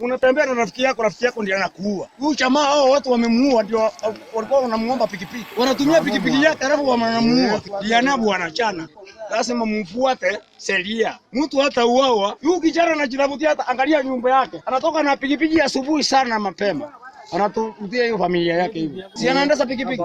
Unatembea na rafiki yako, rafiki yako ndiye anakuua. Huyu jamaa hao watu wamemuua, ndio walikuwa wanamuomba pikipiki, wanatumia pikipiki yake alafu wanamuua. Diana bwana chana, lazima mfuate sheria. Mtu hata uawa, huyu kijana anajitafutia, hata angalia nyumba yake, anatoka na pikipiki asubuhi sana mapema, anatutia hiyo familia yake hivi, si anaendesha pikipiki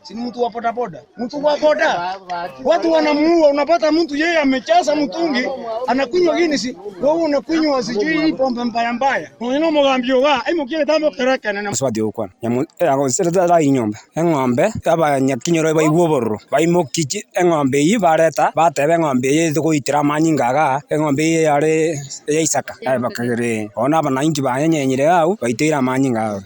si ni mtu wa bodaboda, mtu wa boda, watu wanamuua. Unapata mtu yeye amechaza mtungi anakunywa Guinness, wewe unakunywa sijui hii pombe mbaya mbaya, ino mugambio wa ai mukire tambo kerekene na Mosubati ogokwana, nyamu agosera inyomba, eng'ombe abanyakinyoro baigwe obororo, baimokia chi eng'ombe eyio bareta, bateba eng'ombe eye togoitera amanyinga igaa, eng'ombe eye yare eya Isaka, aye bakagera bono abananchi bayenyenyire iga abwo, baiteire amanyinga abo.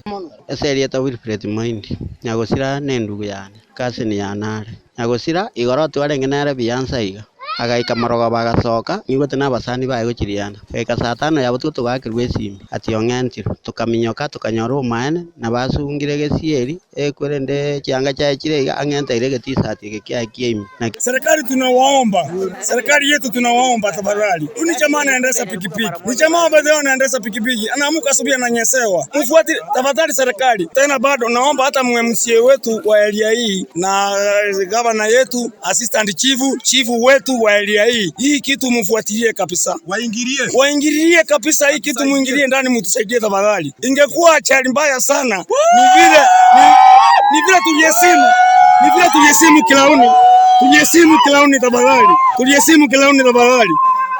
Ase erieta Wilfred Moindi, nyagosira nendugu yane, cousin yane are. Nyagosira igoro twarenge nere buya nsa iga, agaika morogoba agasoka, niigwete na abasani baye gochiriana. Goika saa tano ya botuko togakerwa esimi ati ong'entirwe. Tokaminyoka tokanyora omoene, nabo asungire gesieri, ekwerende chianga chiaye chire iga, ang'enteire egetisati eke kiaye kia ime. Naki. Serikali tunawaomba, serikali yetu tunawaomba tafadhali. Huyu ni jamaa anaendesha pikipiki, ni jamaa ambaye anaendesha pikipiki, anaamuka asubuhi ananyesewa. Mfuati tafadhali serikali. Tena bado naomba hata MCA wetu wa area hii na gavana yetu, assistant chief, chief wetu wa area hii, hii kitu mfuatilie kabisa, Waingilie. waingilie kabisa hii kitu, muingilie ndani, mtusaidie tafadhali. Ingekuwa achali mbaya sana, ni vile ni, ni vile tuliyesimu ni vile tuliyesimu kilauni, tuliyesimu kilauni tafadhali, tuliyesimu kilauni tafadhali,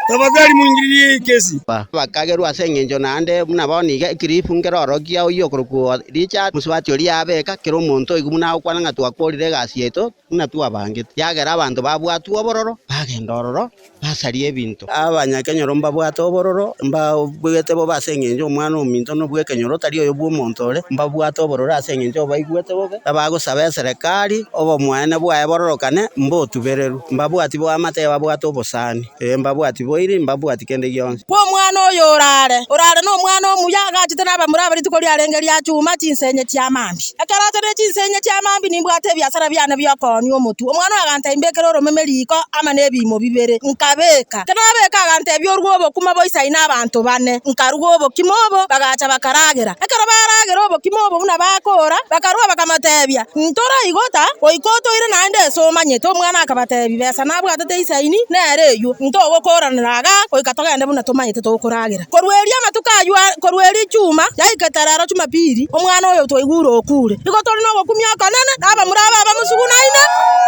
tafadhali muingililie hii kesi. Bakagerwa ase eng'encho naende buna bono iga ekirifu nkere orokia oyio okorokwa Richard, mosubati oria yabeka, kera omonto oigwe buna agokwana ng'a twakorire egasi yaito buna twabangete. Yagera abanto babwatwe obororo, bagenda ororo, basaria ebinto. Abanyakenyoro mbabwate obororo, mbabwete bobe ase eng'encho omwana ominto na obw'ekenyoro tari oyo bw'omonto ore, mbabwate obororo ase eng'encho obaigwete bobe, abagosaba eserekari, obomoene bwaye bororokane, mbotubererwe. Mbabwati boamate babwate obosani, ee mbabwati boiri, mbabwati kende gionsi. Kw'omwana oyo orare, orare nomwana omuya, agachete nabamura aba rituko riarenge ria chuma chinsenye chia mambia. Ekero acha ne chinsenye chia mambia nimbwate ebiasara biane bi'okoonia omotwe. Omwana oyo agantebia mbekere oromeme riko amo nebiimo bibere, nkabeka. Ekero nabeka agantebia orue obokima boisaine abanto bane. Nkaruga obokima obo, bagacha bakaragera. Ekero baragera obokima obo buna bakoora, bakarua bakamotebia, Ntoraigota goika otoire naende ase omanyete. Omwana akabatebia, Besa nabwatete isaini, nere eyio. Ntogokooranera igaa goika togende buna tomanyete tokoragera. Korwa erio amatuko ayio korwa erio chuma yaikete rero Jumapili, omwana oyo twaigure okure. Igo tore nogokumia okonene, na abamura aba abamosugunaine,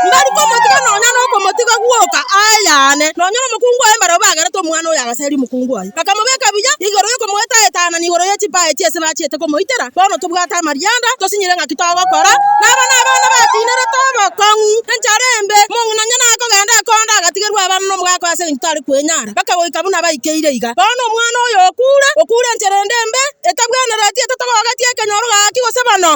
mbari komotiga nonya nokomotiga gwoka ayane. Nonya nomokungu oye mbarabwo bagerete omwana oyo agaseria omokungu oye. Bakamobeka buya igoro y'okomoetaetana na igoro ye chipae chi'ase bachiete komoitera. Bono tobwate amarianda, tosinyire ng'aki togokora, na aba nabana batinerete obokong'u, enchara embe, omong'ina onye nakogenda akonda agatigerwa abana nomogaka ase engencho tari kwenyara, mpaka goika buna baikeire iga. Bono omwana oyo okure, okure enchera ende embe, etabwenereti etatogogetie ekenyoro gaki gose bono.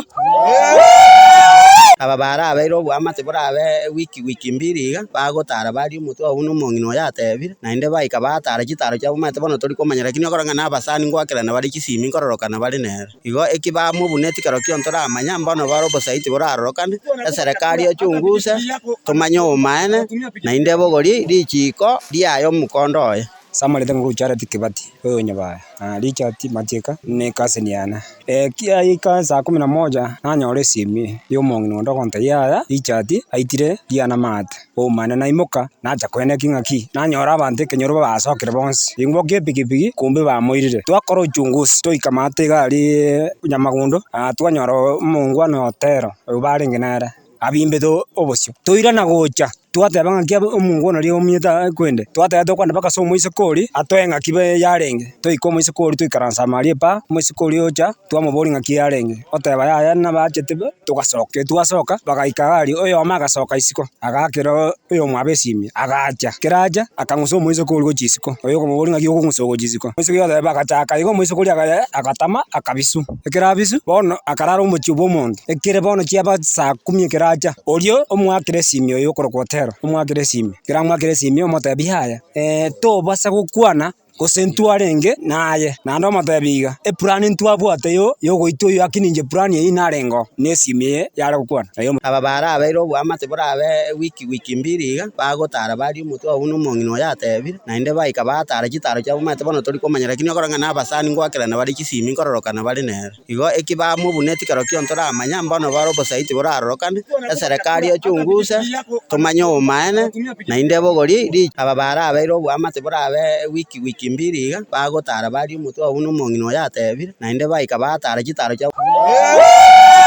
Aba barabeire oboamate borabe ewiki wiki mbiri iga, bagotara baria omotwe obo buna omong'ina oyo atebire, naende baika batara chitaro chiabo omanyete bono tori komanya lakini okore ng'a nabasani ngoakerana bare chisimi nkororokana bare nere. Igo eki bamobuneti kero kionsi toramanya, mbono bare obosaiti borarorokane, eserekari echunguse, tomanye obomaene, naende ebogori richiiko riaye omokondo oye. Samuel nigo ochareti Kibati oyo o Nyabaya, na Richard Matieka ne cousin yane. Ekiaika saa kumi na moja nanyora esimi ya omong'ina onde ogontebia yaya Richard aitire riana maate. Oumane naimoka nacha koeneki ng'aki nanyora abanto ekenyoro basokire bonsi, ingokia epikipiki kumbe bamoirire. Twakora uchunguzi toika maate iga aria Nyamagundo, twanyora omongwana Otero oyio barenge nere. abimbete obosio. Toirana gocha, twateba ng'aki omongwana oria omiete aa kwende, twateba tokwana mpaka ase omoiseke oria, atoe ng'aki be yarenge. Toika omoiseke oria toikaransa ime aria epaa, omoiseke oria ocha, twamoboria ng'aki yarenge, oteba yaya nabachete be, togasoka twasoka, bagaika iga aria, oyomo agasoka isiko, agaakera oyomwabo esimi, agacha. Ekero acha, akang'usa omoiseke oria gochia isiko, oyo okomoboria ng'aki okong'usa ogochia isiko. Omoiseke oria oteba agachaka igo, omoiseke oria agaya agatama akabiswa. Ekero abiswa, bono akarara omochie bw'omonto. Ekere bono chiaba saa kumi ekero acha, oria omoakere esimi oyo okorokwa Otero, omoakere esimi. Ekero amoakire esimi omotebia yaya, tobasa gokwana. Gose ntwarenge naye, naende omotebi iga, Epurani ntwabwate yo yogoitwa oyio lakini inche purani eyio narengeo, na esimi eye yare gokwana. Naye Aba barabeire oboamate borabe wiki wiki mbiri iga, bagotara baria omotwe obo buna omong'ina oyo atebire, naende baika batara chitaro chiabo omanyete bono tori komanya lakini okore ng'a nabasani ngoakerana bare chisimi nkororokana bare nere. Igo eki bamobuneti kero kionsi toramanya, mbono bare obosaiti borarorokane, eserekari echunguse, tomanye obomaene, naende ebogori ri aba barabeire oboamate borabe wiki wiki mbiri iga, bagotara baria omotwe obo buna omong'ina oyo atebire, naende baika batara chitaro chiabo.